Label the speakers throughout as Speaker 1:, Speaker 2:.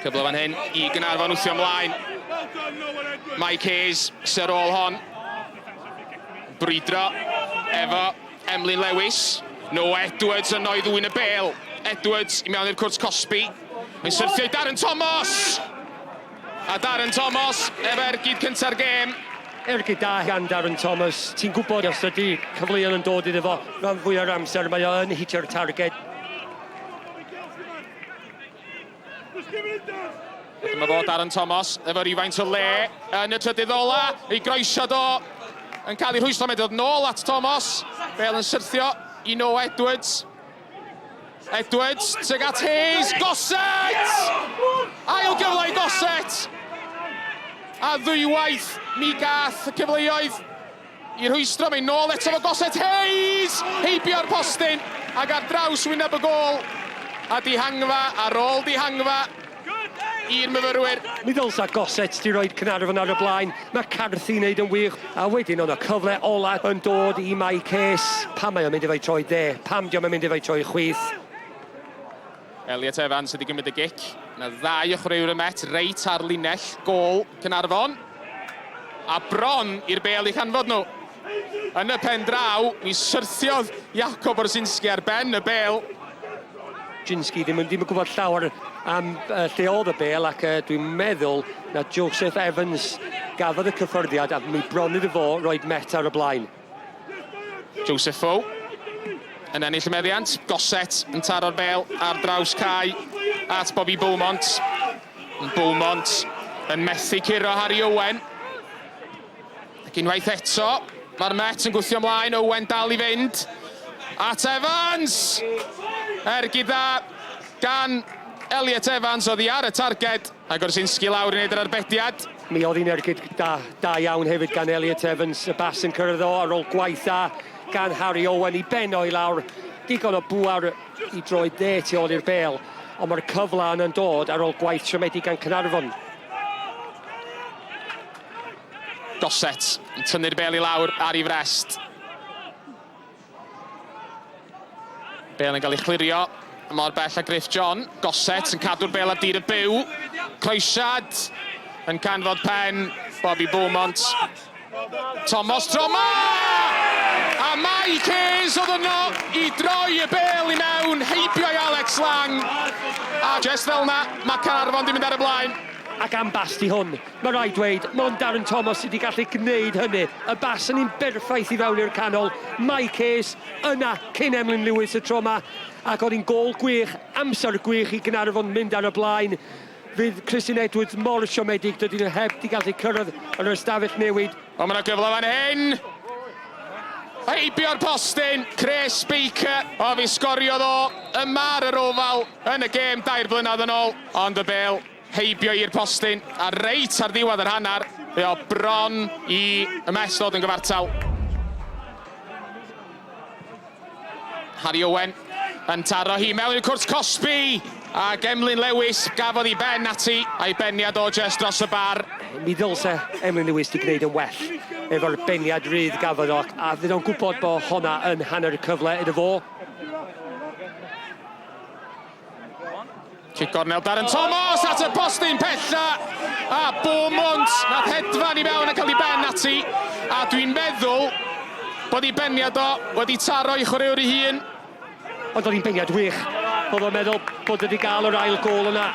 Speaker 1: Cyfle fan hyn i Gaernarfon wthio ymlaen. Mike Hayes sy'n ar ôl hon. Brwydro efo Emlyn Lewis. Noah Edwards yno i ddwyn y bêl. Edwards i mewn i'r cwrt cosbi. Mae'n syrthio i Darren Thomas! A Darren Thomas efo ergyd cynta'r gêm.
Speaker 2: Ergyd da gan Darren Thomas. Ti'n gwybod os ydy cyfleoedd yn dod iddo fo, rhan fwya'r amser mae o yn hitio'r targed.
Speaker 1: A dyma fo Darren Thomas efo rhywfaint o le yn y trydydd ola. Ei groesiad o yn cael ei rhwystro, mae'n dod nôl at Thomas. Bale yn syrthio i Noah Edwards. Edwards tuag at Hayes, Gossett! Ail gyfle i Gossett! A ddwywaith mi gath y cyfleoedd i rhwystro, mae'n nôl eto fo Gossett, Hayes! Heibio'r postyn ac ar draws wyneb y gôl. A dihangfa ar ôl dihangfa i'r myfyrwyr.
Speaker 2: Mi ddylsa Gossett 'di roid Caernarfon ar y blaen. Mae Carthy wneud yn wych. A wedyn oedd y cyfle ola yn dod i Mike Hayes. Pam mae o'n mynd efo'i troed dde? Pam dio'm yn mynd efo'i troed chwith?
Speaker 1: Elliot Evans wedi gymryd y gic. Yna ddau o chwaraewyr y Met reit ar linell gôl Caernarfon. A bron i'r bêl eu canfod nhw. Yn y pen draw, mi syrthiodd Jakob Orzinski ar ben y bêl.
Speaker 2: Ginski ddim yn, ddim yn gwybod llawer am uh, lle oedd y bêl ac uh, dwi'n meddwl na Joseph Evans gafodd y cyffyrddiad a mi bron iddo fo roed Met ar y blaen.
Speaker 1: Joseph Foe yn ennill y meddiant. Gossett yn taro'r bêl ar draws cae at Bobby Beaumont. Beaumont yn methu curo Harry Owen. Ac unwaith eto, mae'r Met yn gwthio ymlaen, Owen dal i fynd. At Evans! Ergyd dda gan Elliot Evans oddi ar y targed. A Gorsinski lawr i wneud yr arbediad.
Speaker 2: Mi oedd hi'n ergyd da, da iawn hefyd gan Elliot Evans. Y bas yn cyrraedd o ar ôl gwaith dda gan Harry Owen i ben o'i lawr. Digon o bŵer i droi dde tu ôl i'r bêl, ond mae'r cyfle yna'n dod ar ôl gwaith siomedig gan Caernarfon.
Speaker 1: Gossett yn tynnu'r bêl i lawr ar ei frest. Bêl yn cael ei chlirio mor bell â Griff John. Gossett yn cadw'r bêl ar dir y byw. Croesiad yn canfod pen Bobby Beaumont. Thomas Troma! A Mike Hayes oedd yno i droi y bêl i mewn, heibio i Alex Lang. A jest fel yna, mae Caernarfon di mynd ar y blaen.
Speaker 2: Ac am bas di hwn. Mae rhaid dweud, mond Darren Thomas sydd wedi gallu gwneud hynny. Y bas yn un berffaith i fewn i'r canol. Mike Hayes yna cyn Emlyn Lewis y tro yma. Ac oedd hi'n gôl gwych, amser gwych i Gaernarfon mynd ar y blaen. Fydd Christian Edwards mor siomedig, dydyn nhw heb di gallu cyrraedd yr ystafell newid.
Speaker 1: Ond mae yna gyfle fan hyn! Heibio'r postyn, Chris Baker, o fi sgoriodd o yma ar yr Oval yn y gêm dair blynedd yn ôl, ond y bêl heibio i'r postyn, a reit ar ddiwedd yr hanner, fe o bron i y Mets ddod yn gyfartal. Harry Owen yn taro hi mewn i'r cwrt cosbi, ac Emlyn Lewis gafodd ei ben ati, a'i beniad o jyst dros y bar.
Speaker 2: Mi ddylse Emlyn Lewis 'di gwneud yn well efo'r beniad rhydd gafodd o, a fydd o'n gwybod bod honna yn hanner cyfle iddo fo.
Speaker 1: Cic gornel Darren Thomas at y postyn pella a Beaumont nath hedfan i mewn a cael ei ben ati a dwi'n meddwl bod ei beniad o wedi taro i chwaraewr ei hun.
Speaker 2: Ond oedd hi'n beniad wych. Oedd o'n meddwl bod wedi gael yr ail gôl yna.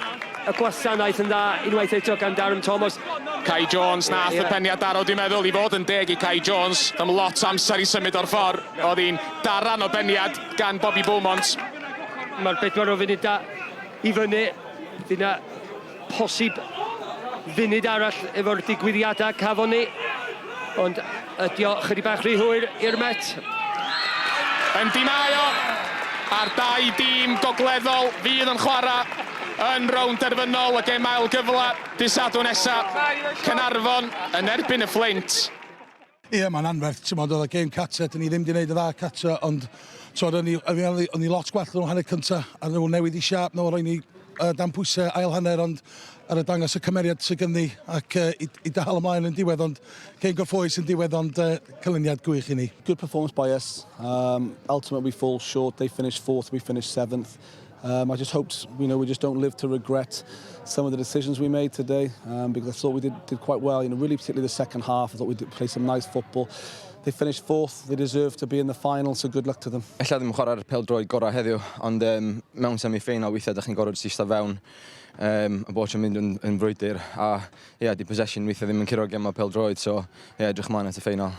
Speaker 2: Y gwasanaeth yn dda unwaith eto gan Darren Thomas.
Speaker 1: Kai Jones nath y peniad daro dwi'n meddwl i fod yn deg i Kai Jones. Am lot o amser i symud o'r ffordd. Oedd hi'n daran o beniad gan Bobby Beaumont.
Speaker 2: Mae'r bedwar o funudau i fyny. Fydd 'na posib funud arall efo'r digwyddiadau cafon ni. Ond ydy o chydig bach rhy hwyr i'r Met?
Speaker 1: Yndi mae o! A'r dau dîm gogleddol fydd yn chwarae yn rownd derfynol y gêm ail gyfle dydd Sadwrn nesa, Caernarfon yn erbyn y Fflint.
Speaker 3: Ie, mae'n anferth, ti'n oedd y gêm cata, dyn ni ddim wedi gwneud y dda cata, ond t'mod, o'n i, o'n i, o'n i lot gwell nhw hanner cynta, a nhw newid i siâp nhw, roi ni uh, dan pwysau ail hanner, ond ar y dangos y cymeriad sydd gynni ac uh, i, i dal ymlaen yn diwedd, ond gêm gorffwys yn diwedd, ond uh, cylyniad gwych i ni.
Speaker 4: Good performance by us. Ultimately we fall short, they finished fourth, we finished seventh. I just hoped we just don't live to regret some of the decisions we made today because I thought we did quite well. Really particularly the second half, I thought we did play some nice football. They finished fourth, they deserve to be in the final, so good luck to them.
Speaker 5: Ella ddim chwarae'r pêl-droed gorau heddiw, ond mewn semi-final weithiau ydych chi'n gorfod eistedd fewn a bod yn mynd yn frwydr. A ie, yeah, di possession weithiau ddim yn curo gemau pêl-droed, so ie, yeah, edrych mlaen at y ffeinal.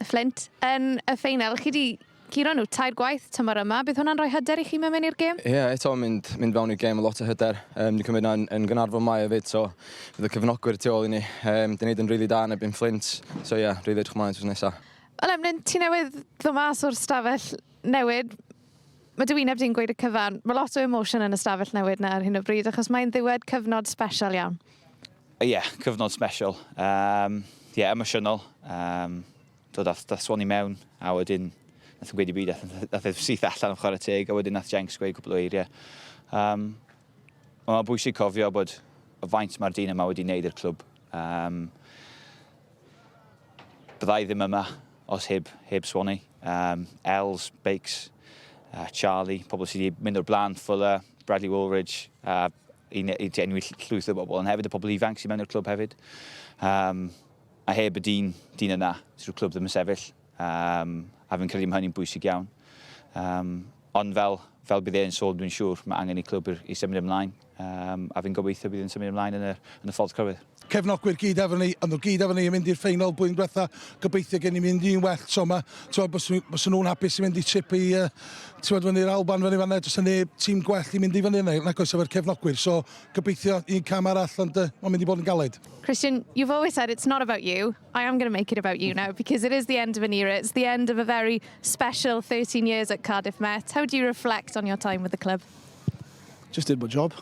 Speaker 6: Flint, yn y ffeinal, chi di curo nhw tair gwaith tymor yma. Bydd hwnna'n rhoi hyder i chi mewn i'r gêm?
Speaker 5: Ie, yeah, eto mynd fewn i'r gêm a lot o hyder. Dwi'n cymryd yn Gaernarfon mae hefyd, so fydd y cefnogwyr tu ôl i ni. Dyn ni yn rili da yn erbyn Flint, so ie, yeah, rili edrych mlaen tro nesaf.
Speaker 6: Wel, Emlyn, ti newydd ddod mas o'r stafell newid. Mae dy wyneb di'n gweud y cyfan. Mae lot o emotion yn y stafell newid na ar hyn o bryd, achos mae'n ddiwedd cyfnod special iawn.
Speaker 7: Ie, yeah, cyfnod special. Yeah, emosiynol. Do, dath Swanee mewn, a wedyn nath yn gweud i byd, nath e syth allan o chwarae teg, a wedyn nath Jenks gweud cwpl o eiriau. Mae'n bwysig cofio bod y faint mae'r dyn yma wedi wneud i'r clwb. Byddai ddim yma os heb Swanee. Els, Bakes, Charlie, pobl sydd wedi mynd o'r blaen, Fuller, Bradley Woolridge, i enwi llwyth o bobl, ond hefyd y pobl ifanc sy'n mewn i'r clwb hefyd. A heb y dyn yna, sy'r clwb ddim yn sefyll. A fi'n credu mae hynny'n bwysig iawn. Ond fel bydd e'n sôn, dwi'n siŵr, mae angen i clwb i symud ymlaen. A fi'n gobeithio bydd e'n symud ymlaen yn y ffordd cywir.
Speaker 3: Cefnogwyr gyd efo ni, ond nhw gyd efo ni yn mynd i'r ffeinal blwyddyn diwetha. Gobeithio gen i mynd un well tro yma. Ti'n bys nhw'n hapus i mynd i trip i, ti'n fyny'r Alban fyny fan'na. Does neb tîm gwell i mynd i fyny yna, nag oes efo'r cefnogwyr. So gobeithio un cam arall, ond mae'n mynd i bod yn galed.
Speaker 6: Christian, you've always said it's not about you. I am going to make it about you now because it is the end of an era. It's the end of a very special 13 years at Cardiff Met. How do you reflect on your time with the club?
Speaker 4: Just did my job.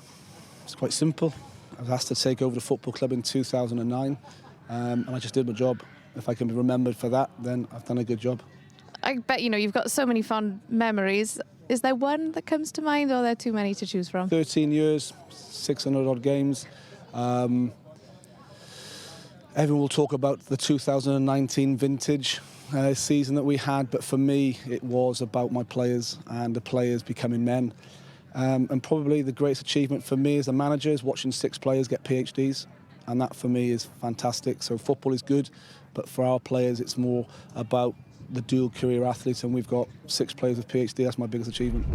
Speaker 4: It's quite simple. I was asked to take over the football club in 2009, and I just did my job. If I can be remembered for that, then I've done a good job.
Speaker 6: I bet you've got so many fond memories. Is there one that comes to mind, or are there too many to choose from?
Speaker 4: 13 years, 600 odd games. Everyone will talk about the 2019 vintage season that we had, but for me, it was about my players and the players becoming men. And probably the greatest achievement for me as a manager is watching six players get PhDs. And that for me is fantastic. So football is good, but for our players, it's more about the dual career athletes. And we've got six players with PhD. That's my biggest achievement.